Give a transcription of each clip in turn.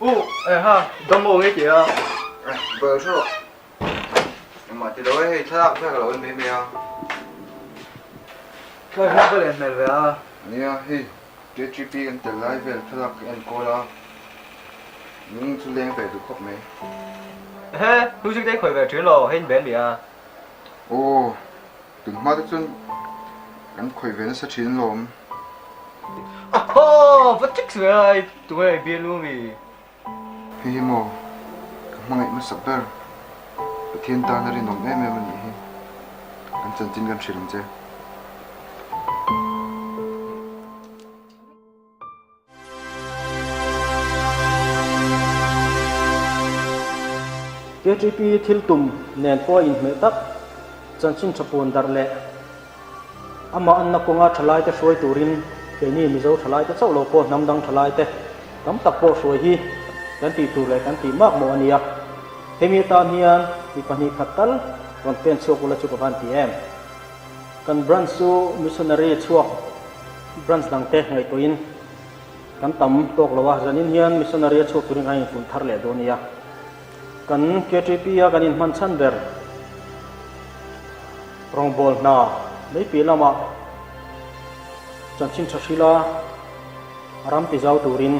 U, eh ha, dam aw nge tia. Eh, bel hre rawh. Engmah ti lo e, hei thlalak vel ka lo en mai mai a. Thlai hma ka len hmel ve a. Nia, hei KTP kan tel lai vel thlalak ka en kawl a, lung chu leng ve duh khawp mai. Ehe, music te i khawi ve thin lo, hei in band mi a. Aw, tun hma te chuan kan khawi ve nasa thin alawm. Ahaw, va chik ve a, tunge i bialnu mi? Hei hi maw ka hmangaih hmasa ber Pathian tana rinawm em em a nih hi. Kan chanchin kan hrilh ang che. KTP thil tum nen pawh a inhmeh tak chanchin tha puan darh leh amah anna kawnga thalaite hruai turin keini Mizo thalaite chauh lo pawh hnam dang thalaite tam tak pawh hruai hi kan tih tur leh kan tih mak mawh a nia. Hemi atan hian mi pahnih khat tal rawn pen chhuak ula chu ka van ti em. Kan branch chu missionary chhuak branch dangte ngaihtuahin kan tam tawk lo a, zanin hian missionary a chhuak turin kan infunh thar leh dawn nia. Kan KTP a kan inhman chhan ber rawngbâwl hna mai piah lamah chanchin tha hrila ram tizau turin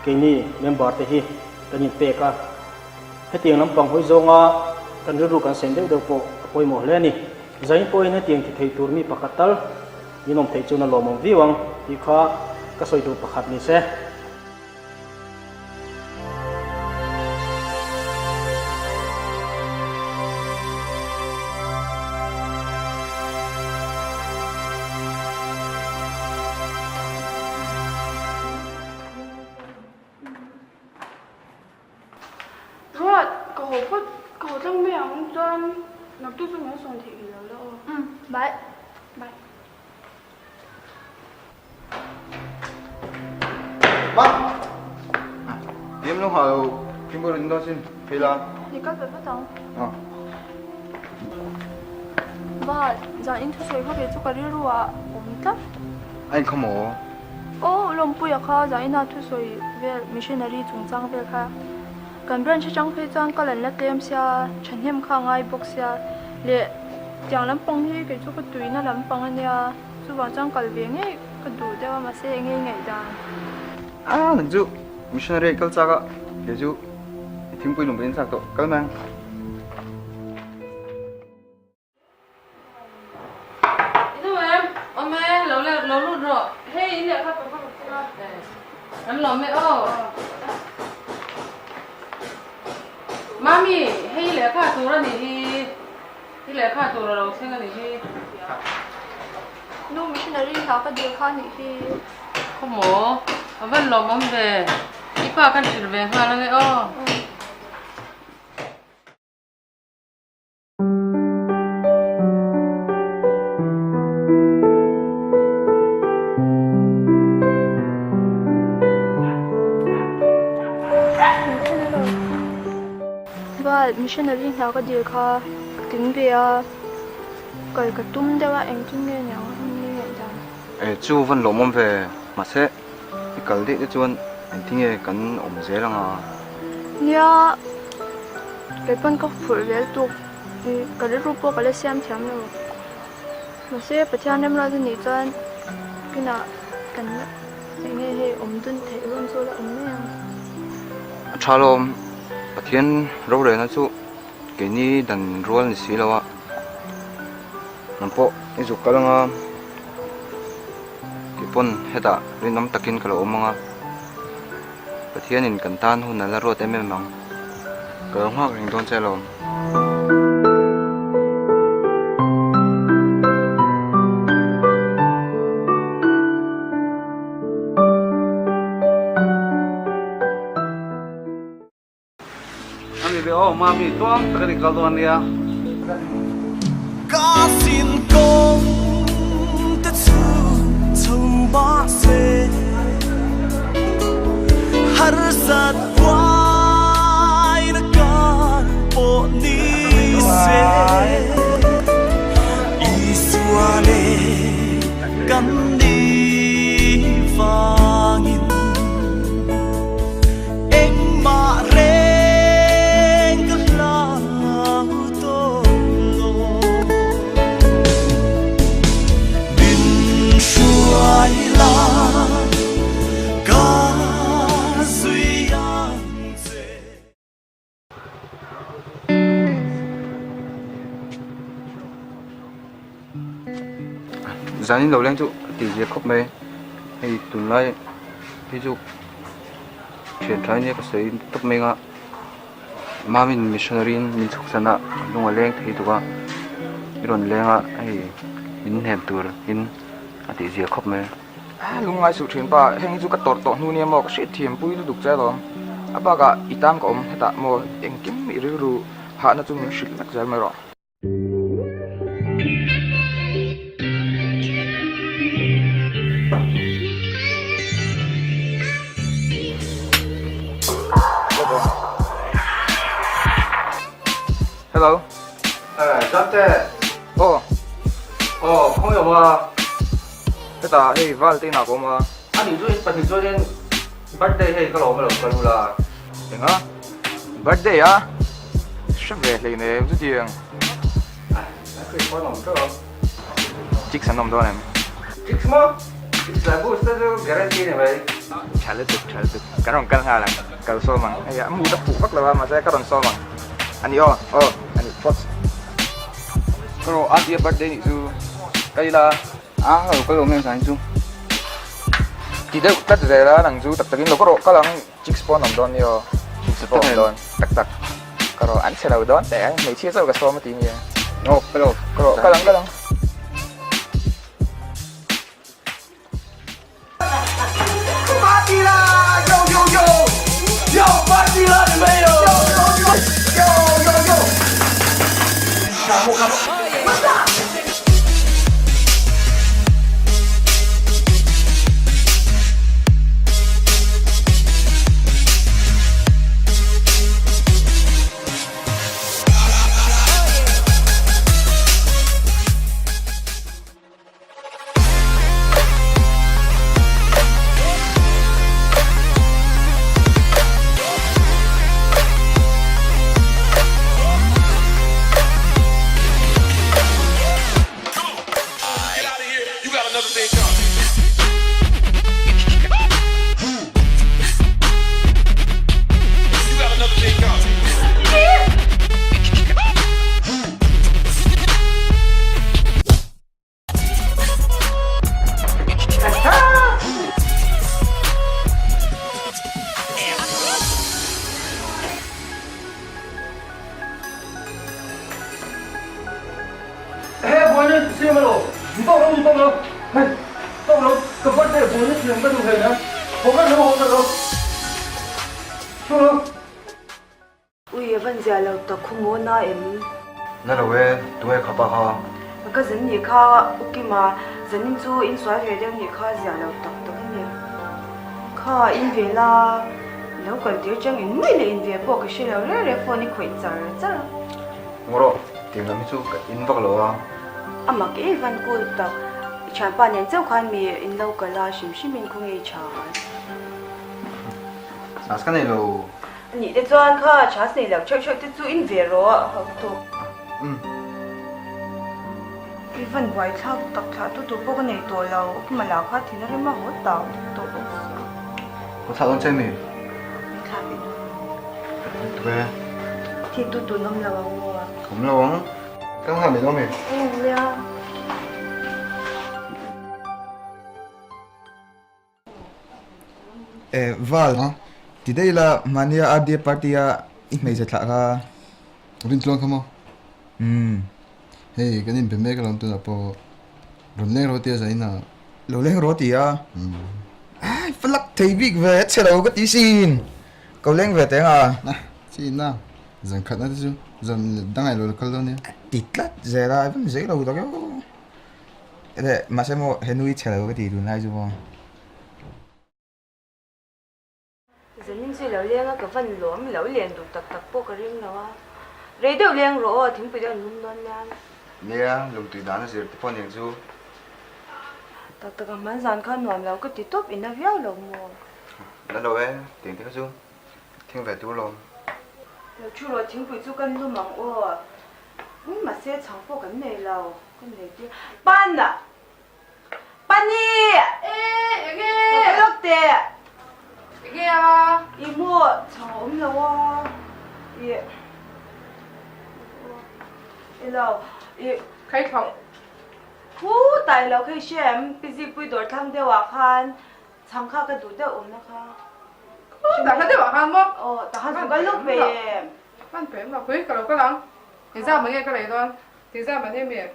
keini member te hi kan inpek a. Hetiang lampang hawi zawnga kan rilru kan sen deuh deuh pawh a pawimawh hle a ni. Zain pawhin hetiang ti thei tur mi pakhat tal min awm theih chuan a lawmawm viau ang tih kha ka sawi duh pakhat ni se. Ruat, ka haw phawt, ka haw tlang mai ang chuan naktuk chu min sawn theih rih lo la aw. Umm, bye. Bye. Ma! Em lo hah lo, Kimber in dawn sin, phei la. Ni kal ve vat ang. Ah. Va, zan in thusawi kha ve chu ka rilru ah awm tlat. A inkhawm maw? Aw, Lawmpuia kha zaina thusawi vel missionary chungchang vel kha kan branch atang phei chuan kal an la tlem sia, thahnem kha a ngai bawk sia leh tiang lampang hi kei chu ka tuina lampang a nia, chuvang chuan kal ve ngei ka duh deuh a mahse eng nge ngaihdan. A nang chu missionary kal chak a, kei chu thingpui lung pawhin chak tawh kal mai ang. Inu em? Awm e, lo le, lo lut rawh. Hei in lehkha pa kha ka phur a. Kan lawm e aw. Mami, hei lehkha tur a nih hi. I lehkha tur a lo thleng a nih hi. Nu missionary hna ka dil kha a nih hi. Khaw maw? A van lawmawm ve. I pa kan hrilh ve nghal ange aw. Val, missionary hna ka dil kha ka tling ve a, kal ka tum deuh a, engtin nge niang a ni ngaihdan? E, chu van lawmawm ve, mahse i kal daih te chuan engtin nge kan awm zel anga? Nia, kei pawn ka phurh zel tuk, ka rilru pawh ka la siam thiam lo. Mahse Pathian remruat a nih chuan kinah kan eng nge hei awm dun theih hun chu la awm mai ang. A tha lawm, Pathian rorelna chu keini dan rual ni si lo a, nang pawh i zuk kal anga kei pawn hetah rinawm takin ka lo awm anga. Pathianin kan tan hun a la ruat em em ang. Ka lo nghak reng dawn che alawm. Ami ve aw mami tuang tak a ni kal dawn ania. Ka sin kawng te chu chho mah se harsat huai na kar pawh ni se Isua leh kan ni vangin eng. Zanin lo leng chu a tih zia khawp mai. Hei tunlai hi chu thian tha ania ka sawi tawp mai anga Mamin missionary in min chhuk san a lung a leng thei tuk a i rawn leng a hei min hnem tur in a tih zia khawp mai. A lung ngai suh thin pa heng hi chu ka tawrh tawh hnu nia maw ka hriat thiam pui lutuk che alawm a bakah i tan ka awm hetah maw engkim i rilru hahna chu min hrilh vek zel mai rawh. Hello. Eh, Zante. Oh. Oh, khawnge awm a? Hetah hei val te inah ka awm a. Ani chu in pahnih chuanin birthday hei ka lo awm alo kal ula. Enga? Birthday a? Hre ve hlei nem chutiang. Chicks an awm dawn em? Chicks maw? Chicks lah boost te chu guarantee ni mai. Tha lutuk, tha lutuk. Kan rawn kal nghal ang. Kal sawm ang. Hei a mood a fuh vak lo a mahse ka rawn sawm ang. A ni aw, aw a ni phawt. Ka rawh a tia birthday nih chu kal ila. A lo kal awm em zan chu. Ti deuh tlat zel a nang chu tak takin lo ka rawh kal ang. Chicks pawh an awm dawn nia aw. Chicks pawh awm dawn. Tak tak. Ka rawh an chhe lo dawn teh a. Hmeichhia chauh ka sawm a ti nia. Aw hello. Ka rawh kal ang kal ang. Party la! Yo yo yo! Yo party la ni mai yo! Yo yo yo! He buaina siam alo, ni tawk lo ni tawk lo, hei tawk lo ka birthday buaina siam ka duh hle nia, haw vek lo haw vek lo, chhuak lo. Ui a van zia lo tak khu maw na em? Na lo e, tunge kha pa kha? Ka zan nih kha U Kima, zanin chu in sual ve deuh nih kha zia lo tak tak a ni. Kha in ve la, i lo kal tir chang in mai leh in ve pawh ka hre lo reng reng phone i khawih char char a. Ngaw rawh, tiang lam hi chu ka in vak lo a. A mak e van cool tak, i thianpa nen chauh khan mi in lo kal a, hrim hrim in khawnge i tha. Chance ka nei lo. Anih te chuan kha chance nei lo theuh theuh te chu in ve rawh a hau tawk. Umm. I van buai thlak tak thlah tu tur pawh ka nei tawh lo, Kimala kha thin a rem a haw tau tawh bawk si. Ka thlah dawn che mi? Min thlah ve dawn lo. Tuk e. Thi tu tun awm lo ang maw? Awm lo ang. Ka nghah mai dawn mi? Umm nia. Eh Val, ti daih la mahnia RDA party a i hmeichhe thlah kha. Rin tluang kha maw? Umm. Hei kan inbe mek alawm tunah pawh rawn leng rawh tia zain a. Lo leng rawh ti a. Ai falak thei bik ve chhe lo ka ti sin. Ko leng ve teng a. Na chin na zan khat na te chu zan dang ai lo kal dawn nia. Ti tlat zel a, i van zei lo tak emaw. Ede mahse maw he nui chhe lo ka ti tun lai chu maw. Zanin chu i lo leng a ka van lawm i lo len duh tak tak pawh ka ring lo a. Rei deuh leng rawh aw thingpui deuh an lum dawn nia. Nia lungtui dan a zir te pawh aniang chu. Tak tak a hman zan kha nuam lo ka ti tawp i na viau lo maw. Na lo e tiang te kha chu thing ve tur lawm. Lo thu rawh thingpui chu kan lum ang aw. Mahse chhang pawh kan nei lo. Ka nei tir. Pan! Pani! E, enge? Ka pe lawk teh. Enge a? I maw chhang a awm lo a. I I lo. I Khai thlauh. Khutah i lo khei hre em? Pi Zikpui dawr thlang deuhah khan chhang kha ka duh deuh awmna kha. Khutah hla deuhah khan maw? Aw, tah khan chu ka luk ve em? Hman pe em lo, khawi ka lo kal ang. Engzah mah nge ka lei dawn? Tihzah mah nia mi? Aw,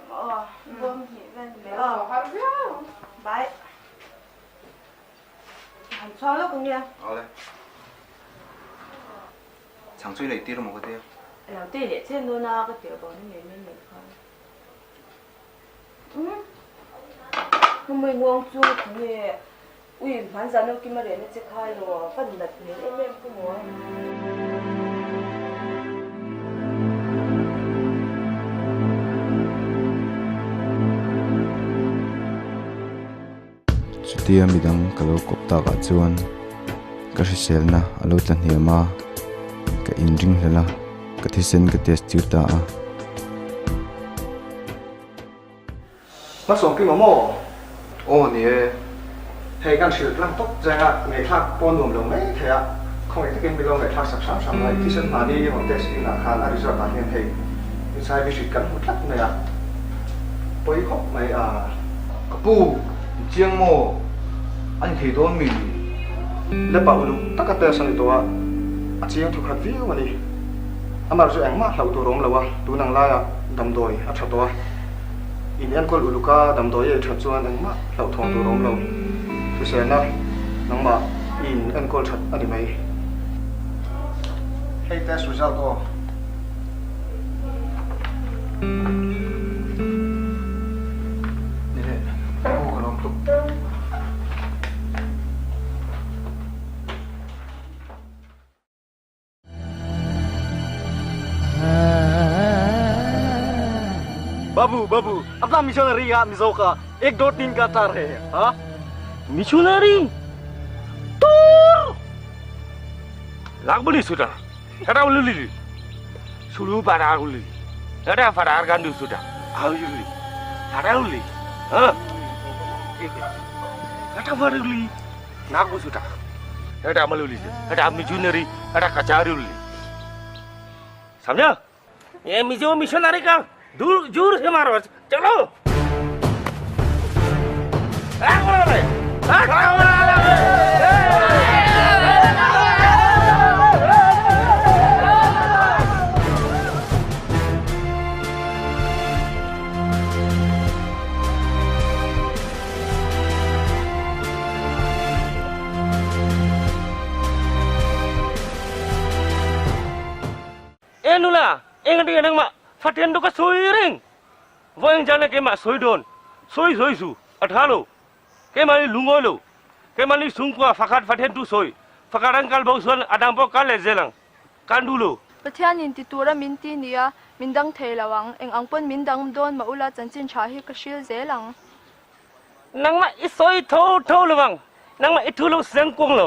bawm hnih vel ni mai aw. Aw, har viau ang. Bye. Han chhuang lawk ang nia. Awle. Chhang chu i lei tir maw ka tia? A lo tei leh chen dawn a, ka tirh bo ni ngei mai mai khan. Umm. Hmui nguang chu tunge Ui, hmanzah no Kima rehna che kha ilo a van nat hmel em em pu maw? Chutia midang ka lo kawp takah chuan ka hriselna a lo tla hniam a, ka inring hlel a, ka thisen ka test tir ta a. Hmasawm kim a maw? Aw ni e. Hei kan hrilh tlang tawp cheng a, ngaihthlak pawh nuam lo mai thei a, khawngaih takin mi lo ngaihthlak sak hram hram lai. Thisen hmani i rawn test inah khan a result ah hian hei HIV hrit kan hmu tlat mai a, pawi khawp mai a. Ka pu, i chiang maw? A ni thei dawn mi? Lepa uluk taka test a ni tawh a, a chiang thukhat viau a ni. Amah chu engmah hlauh tur a awm lo a, tun ang laiah damdawi a tha tawh a. In enkawl uluk a damdawi ei that chuan engmah hlauhthawng tur a awm lo. Hriselna nangmah i in enkawl that a ni mai. Hei test result aw. Ni leh, aw ka lawm tuk. बाबू बाबू अपना missionary का मिजो का एक दो तीन का चार है हाँ मिशनरी तोर लागबली सुदा हेटा उलुली सुलु पारा उलुली हेटा फारा गांडु सुदा आउली फारा उली हाँ हेटा फारा उली नागबु सुदा हेटा अमल उली हेटा मिशनरी हेटा कचारी उली समझा ये मिजो मिशनरी का दूर जोर से मारो चलो E nula, eng ati nangmah Pathian tu ka sawi reng. Vawiin zan ah keimah sawi dawn, sawi sawi su, a tha lo. Keimah nih lungawi lo. Keimah nih chhungkua fakhat Pathian tu sawi, fakhat an kal bo chuan a dang pawh kal leh zel ang. Kan duh lo. Pathian in ti tura min ti nia, min dang thei lo ang. Eng ang pawn min dang dawn mah ula chanchin tha hi ka hril zel ang. Nangmah i sawi tho tho lo ang, nangmah i thu lo seng kuang lo.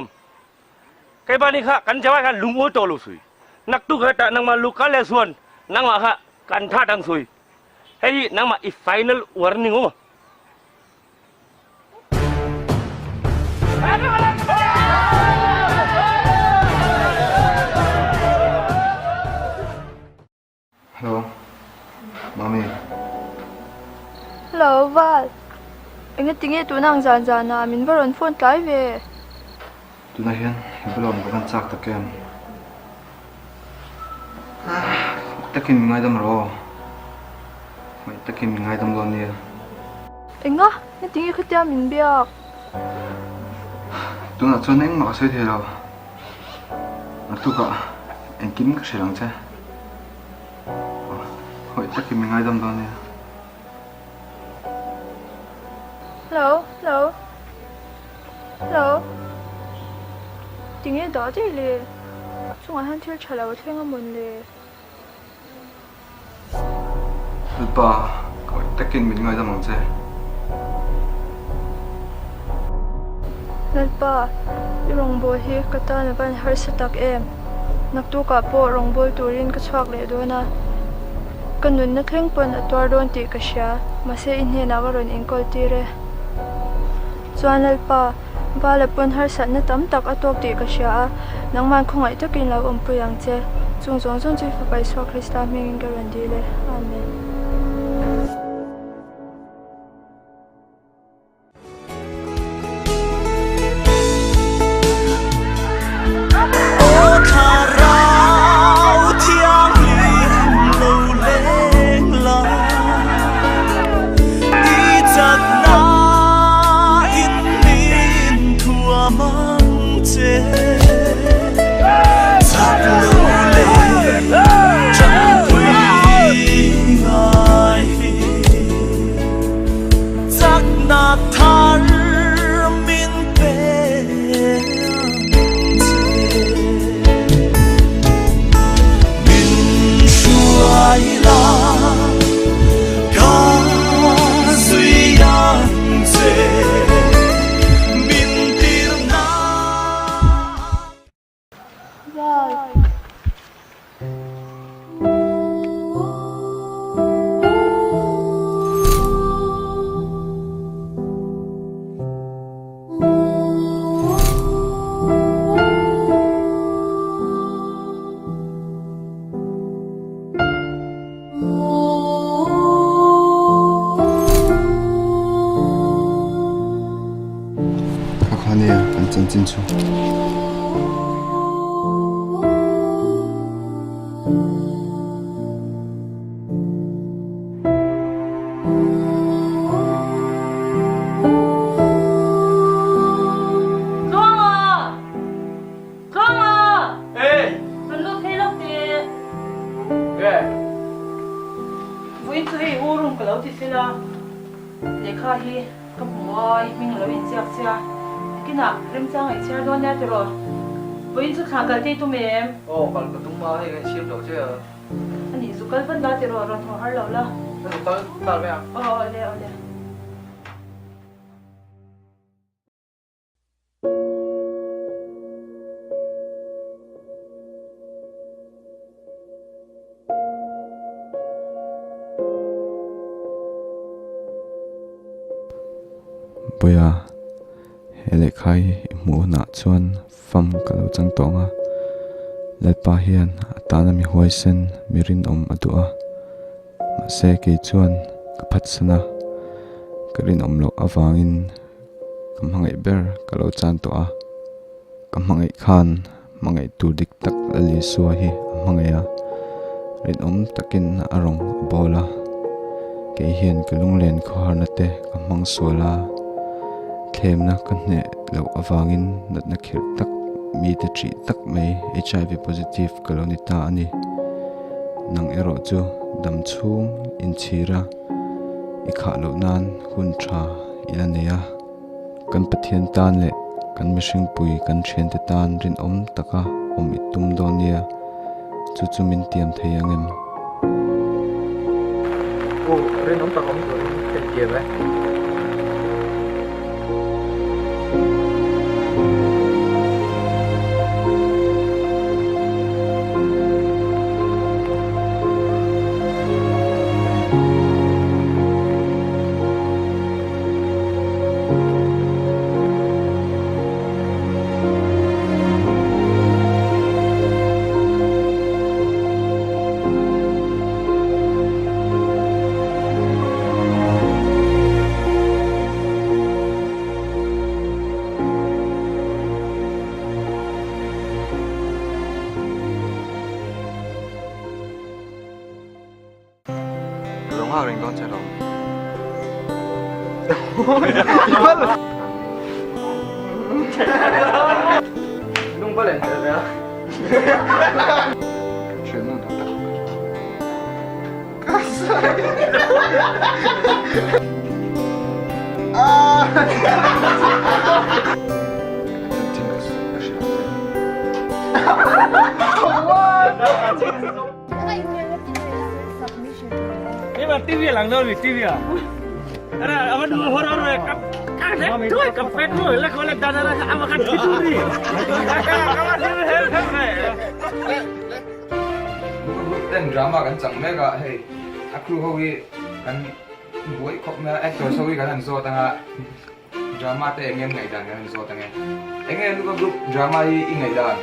Keimah nih kha kan jawai khan lungawi tawh lo sui. Naktuk hetah nangmah luka le suan nangmah kha kan tha dang sui. Hei hi nangmah i final warning aw. Hello, Mami. Hello, Val. Enga tinge tuna ang zan zan a min va rawn phone tlai ve? Tuna hian i bula awm ka van chak tak em? Takin min ngaidam rawh aw. Hmaih takin min ngaidam dawn nia. Enga? Enga tinge khatia min biak? Tunah chuan engmah ka sawi thei lo. Naktukah engkim ka hrilh ang che. Hawih takin min ngaidam dawn nia. Hello, hello, hello. Tinge dah daih le? Chungah hian thil tha lo a thleng a mawn le? Lalpa, ka awih takin min ngaidam ang che. Lalpa, i rawngbâwl hi ka tan a van harsa tak em? Naktukah pawh rawngbâwl turin ka chhuak leh dawn a, ka nunna thleng pawn a tuar dawn tih ka hria, mahse i hnenah ka rawn inkawl tir e. Chuan Lalpa, Vala pawn harsatna tam tak a tawk tih ka hria a, nangman khawngaih takin lo awmpui ang che. Chung zawng zawng chu i Fapa Isua Krista hmingin ka rawn dil e. Amen. Lehkha hi ka hmu a, i hming a lo inziak sia. Nakinah remchang a i chhiar dawn nia tiraw? Vawiin chu thla kal te i tum em? Aw, kal ka tum a, hei ka insiam lo che a. A nih zu kal vat la tiraw, rawn haw har lo la. Ka zu kal nghal mai ang. Aw, awle, awle. Bawiha, he lehkha hi i hmuh hunah chuan fam ka lo chang tawh ang a, Lalpa hian a tana mi huaisen mi rinawm a duh a, mahse kei chuan ka phatsan a, ka rinawm loh avangin Ka hmangaih ber ka lo chan tawh a, ka hmangaih khan hmangaih tur dik tak Lal Isua hi a hmangaih a, rinawm takin a rawng a bawl a, kei hian ka lunglen khawharna te ka hmang sual a, thlemna ka hneh loh avangin natna khirh tak mite ṭih tak mai HIV positive ka lo ni ta a ni. Nang erawh chu dam chhung inchhir a. I khah loh nan hun tha i la nei a, kan Pathian tan leh kan mihringpui kan thiante tan rinawm taka awm i tum dawn nia, chu chu min tiam thei ang em? Aw, rinawm tak awm turin ka intiam e. Ka lo nghak reng dawn che lo. Lung va len hmel ve a. Thiannu duh tak. Group ten drama kan chang mek a hei a crew ho hi kan buai khawp mai a actors ho hi kan han zawt ang a drama te eng nge an ngaihdan kan han zawt ang e eng nge luka group drama hi i ngaihdan.